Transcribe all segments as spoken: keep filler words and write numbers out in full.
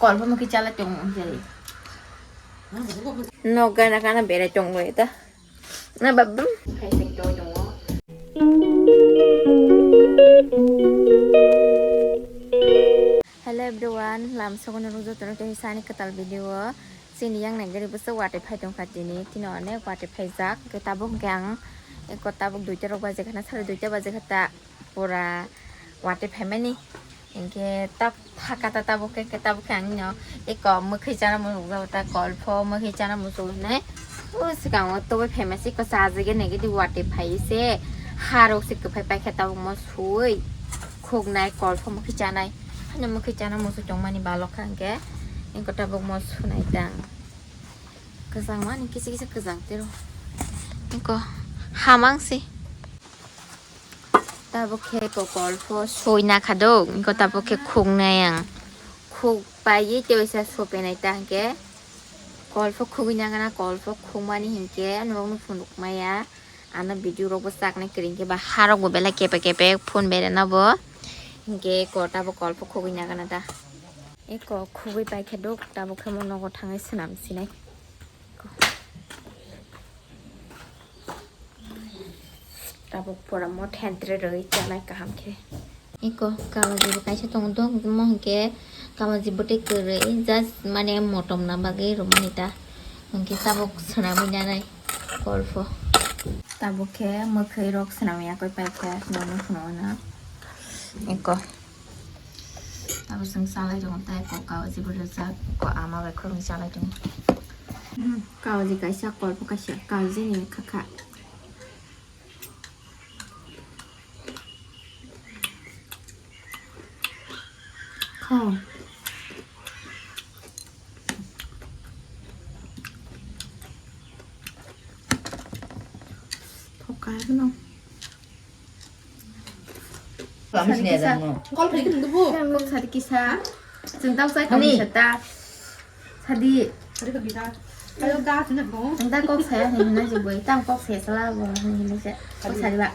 Kolpho mokhe chala tong jai. Nok gana gana berai tong bai ta. Na babam. Hello everyone, lam sogo norok jotono tei sani kwtal video o. Chini yang nai gari bwswk watwi phai tongkha tini, tini onek watwi phaijak. Tabuk hwnkhe ang eko tabuk duita rok baje khana, sare duita baje kha ta. Pura watwi phaimani. Hinkhe tab thaka ta tabuk khe, khe tabuk khe ang no eko mwkhwi chana muchung jago ta, kolpho mwkhwi chana muchung hinwi. O swkango toboi phaima se eko chajagwi nai gidi watwi phai se harok se kwphai paikha tabuk mo suwi khuknai kolpho mwkhwi chanai. Hano mwkhwi chana muchung tongmani balok kha hinkhe eko tabuk mo sunai ta. Kwchangmani kisa kisa kwchang tiro. Eko hamang se. Tabuk khe eko kolpho soi nakha do, eko tabuk khe khuknai ang. Khuk paiwi tei waisa sopenai ta hinkhe. Kolpho khugwi nangana, kolpho khukmani hinkhe norokno phunuk maya. Ano video rokbo chaknai kwrwi hinkhe ba harokbo belai kepe kepe phun berana bo. Hinkhe eko tabuk kolpho khugwi nangana ta. Eko khugwi paikhe do, tabuk khe mo nogo thangwi swnam sinai. Tabuk pura mo thentre rwgwi chanai kaham khe. Eko kabaji bo kaisa tongo do, mo hinkhe kabaji bwtwi kwrwi just mane motom na bagwi rwmani ta. Hinkhe tabuk swnamwi nanai kolpho. Tabuk khe mwkhwi rok swnamwi yakwi paikha, nono phunukna. Eko. Abo chwng chalai tongo, tei kok kawaji bo rijak, kok ama bai khoroknwi chalai tongo. Hmm, kawaji kaisa, kolpho kaisa, kawaji ni kha kha. Kho. Thokai no. Kol phai kini dubu. Kok sadi kisa. Chwng tang sai kami sata. Sadi. Sadi kami ta. Ayo ga sini bu. Chwng tang kok saya ni na je boy. Tang kok saya sala bo ni ni se. Kok sadi ba.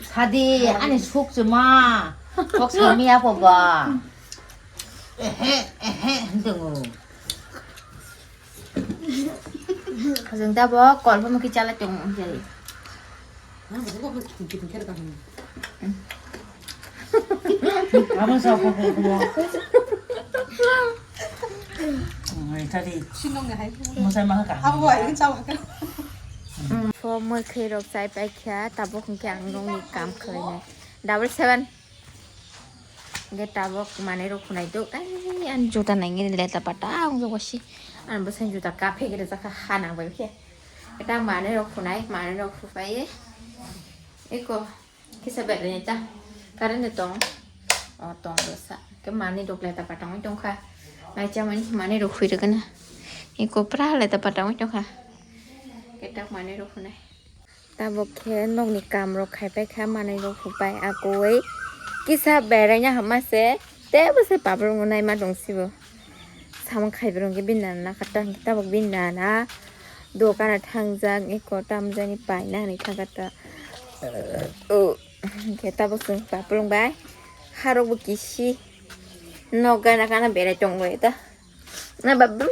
Sadi ani suk cuma. Kok sami apa ba? Ehe ehe hendung. Hajeng ta bo kolpho mukhi chala tong jai. Amo sa ko ko ko. Ai tadi. Sinong ngai. Mo sai ma ka. Abo ai chau ka. Pho mui khe rok chai pai kha, tabuk hwnkhe ang nongni kam khlainai. Double seven. Hingke tabok manui rok khunai do, ai, ani juta nangini leta pata, ang jogo si, ani bwsai juta kaphe gere jaka ha nang bai khe. Eta manui rok khunai, manui rok khupai, eko, kisa berai ta, current tong, o tong dosa, ke manui rok leta pata wng tongkha, nai chamani manui rok khui rwgana, eko, pura leta pata wng tongkha, ke tak manui rok khunai. Tabuk khe nokni kam rok khai pai kha, manwi rok hupai akoi kisa beraina hama se tebo se paprung no naima tong sibo. Samung khai rok khe bini nana nakha ta, tabuk bini nana dokan o thangjak, eko tamjani paina hinwi thangkha ta. O, hwnkhe tabuk chwng paprung bai harok bo kisi nok gana gana berai tong lai ta. Na babam.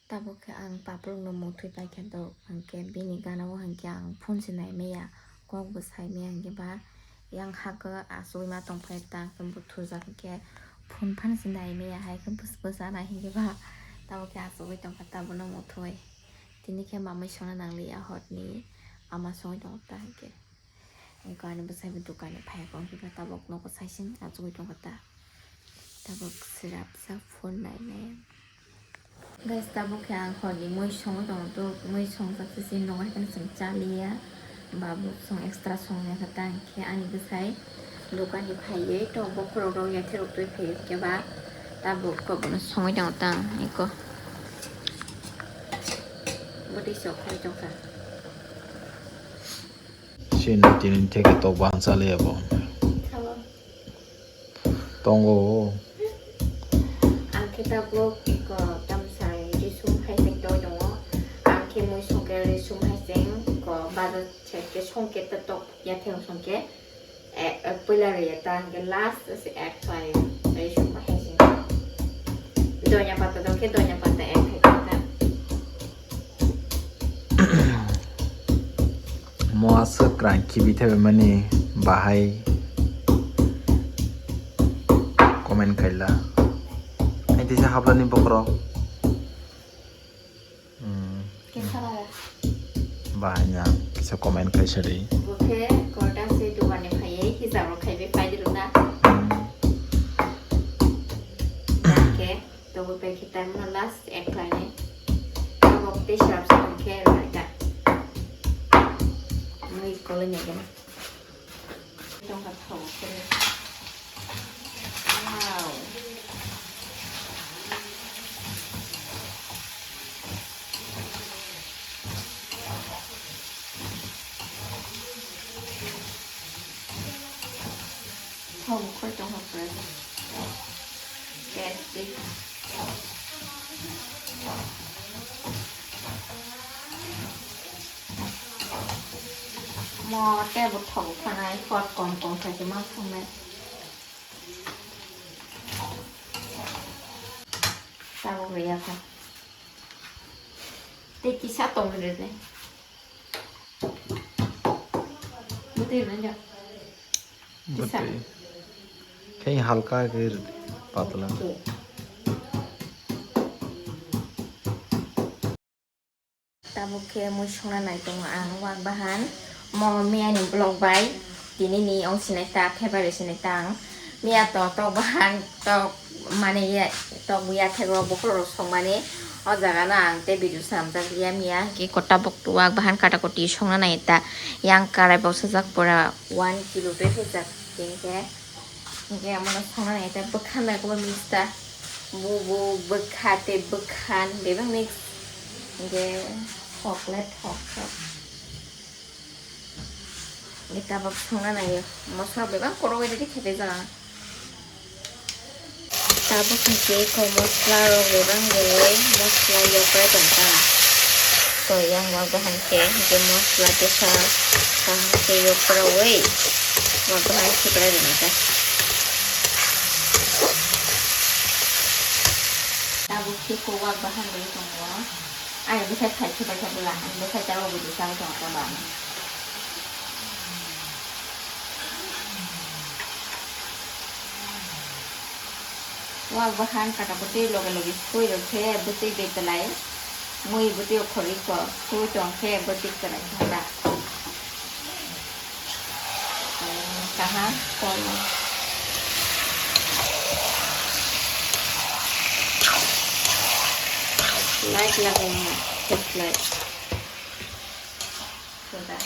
Tabuk khe ang paprung no muthwi paikha do, hwnkhe bini gana o hwnkhe ang phone se nai maya, kok bo sai maya, hwnkhe ba yang hakhe achugwi ma tongphai ta, hwnkhe bo thujak hwnkhe phone phano se nai maya, hai khe bwsa nai hwnkhe ba tabuk khe achugwi tongkha, tabuk no muthwi. Tini khe mamwi songna nangliya horni ama songwi tongo ta hwnkhe. Eko ani bwsai bo dokan ni phai khe tabuk nogo saising achugwi tongkha ta. Tabuk swrapsa phone nainai. Guys, tabuk khe ang horni mui songwi tongo, to mui songjak se chini nogo hai kheno chwng chaliya. Babu song extra songya khe ta, hwnkhe ani bwsai dokan ni phaiwi to bokhorok rok yathai rok twi phaiwi khe ba tabuk kok bono songwi tongo ta eko. Bwtwi sok khai tongkha. Chini tini theke tok bahan chaliya bo. Tongo. Ang khe tabuk ko tamsai risum hai se toi tongo. Ang khe mui songke risum hai se ko bazar se ke songke ta tok ya theng songke. Eh, eh, puila rwya ta, hwnkhe last se add khlaio. Tei sukha khe sini. Donya pata dong khe donya pata add khai ta. Mo aswk kwrang khibi thebemani bahai comment khaila. Ai tisa hablani bokhorok. Hmm. Kesa laga. Bahai na kisa comment khaisa di. Bokhe kota se dogani phaiye hijab rok khaibe paidi rwna. Hmm. Oke, to bo pai khitan no last ek khlainai. Abo tei srap srap khe rwna ta. Mui koloi nai gana. Tongkha thok khe. Wow. Thok bukhai tongkha pura. Tasty. Mo tei bo thok bukhanai, pot kom kom khaikhe ma songnai. Tabuk rwya kha. Tei kisa tong rwdi. Bwtwi rwna jak. Kisa. Bwtwi. Khe halka khe rwdi, patla. Okay. Tabuk khe mui songna nai tongo ang wak bahan. Mo miyani vlog bai tini ni ong sinai ta, February sinai ta ang. Miya to tok bahan, tok mane ya, tok buya thego bokhorok songmani. O jaga no ang tei video swnamjak ya miya. Hwnkhe ko tabuk wak bahan kata koti songna nai ta. Yang karai bo sajak pura one kilo tei sajak. Hwnkhe Hingke amo no songna nai ta bwkha nai kobo mix ta. Bubu bwkha tei bwkha bebak mix. Hingke thok le thok thok. Hingke tabuk songna nai o. Mosla bebak korok bai ready khe tei jana. Tabuk hingke ko mosla rok bebak bai mosla yok bai tong ta. Soyang wak bahan khe, hingke mosla tesa kaham khe yok pura oi. Wak bahan khe pura rwna ta. Tabuk khe ko wak bahan rwi tongo. Ani bwsai phai khe paikha bwla, ani bwsai chalo bwdwi chai tongo ta bana. Wak bahan kata bwtwi loge loge sukui rw khe bwtwi betwlai mui bwtwi okhorwi kho sukui tong khe bwtwi kwlai khe da. Kaham kono. Light lagai ma, flashlight. Sudah.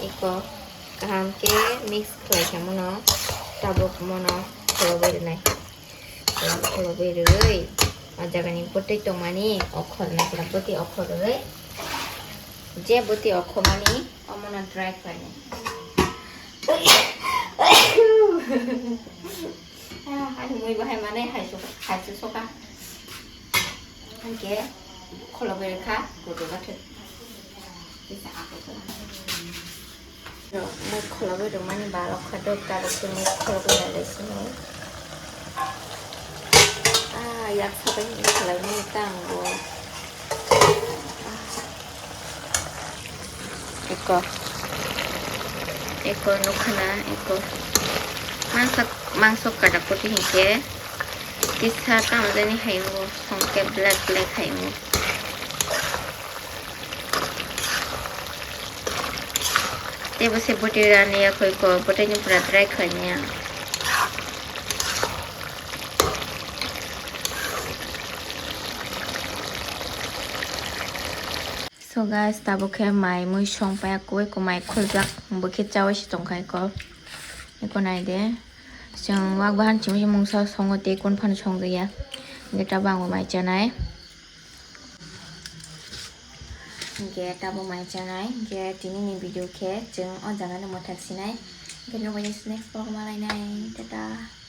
Iko kaham khe mix khlai khe mono tabuk mono kholobai rwnai. Kholobai rwui o jagani bwtwi tongmani okhornai pura bwtwi okhorwi je bwtwi okhormani omono dry khlainai. Ah, ani mui bahai mane hai su, hai su soka. Hingke kholobai kha, kudu gathek. Kisa ako kha. Mui kholobai rwmani barok kha, dok tarok se mui kholobai rwlai sini. Ah, yak sabai ni khalai mani tang bo. Eko. Eko nukha na, eko. Mangsa, mangso kata koti hinkhe. Kisa tamo jani hayungo. Songke black black hayungo. Tebo se bwtwi rani yakhoi ko, bwtwi ni pura dry khlai maya. So guys, tabuk khe mai mui song paya koi ko mai khuljak, bo khe chaui se tong khai ko. Eko nai de. Chwng wak bahan chimui mungsa songo tei kun phano song ya. Hingke tabuk ang bo mai chanai. Hingke tabuk mai chanai. Hingke tini ni video khe chwng o jaga no mwthak sinai. Hingke nugwi next vlog malai nai. Tata.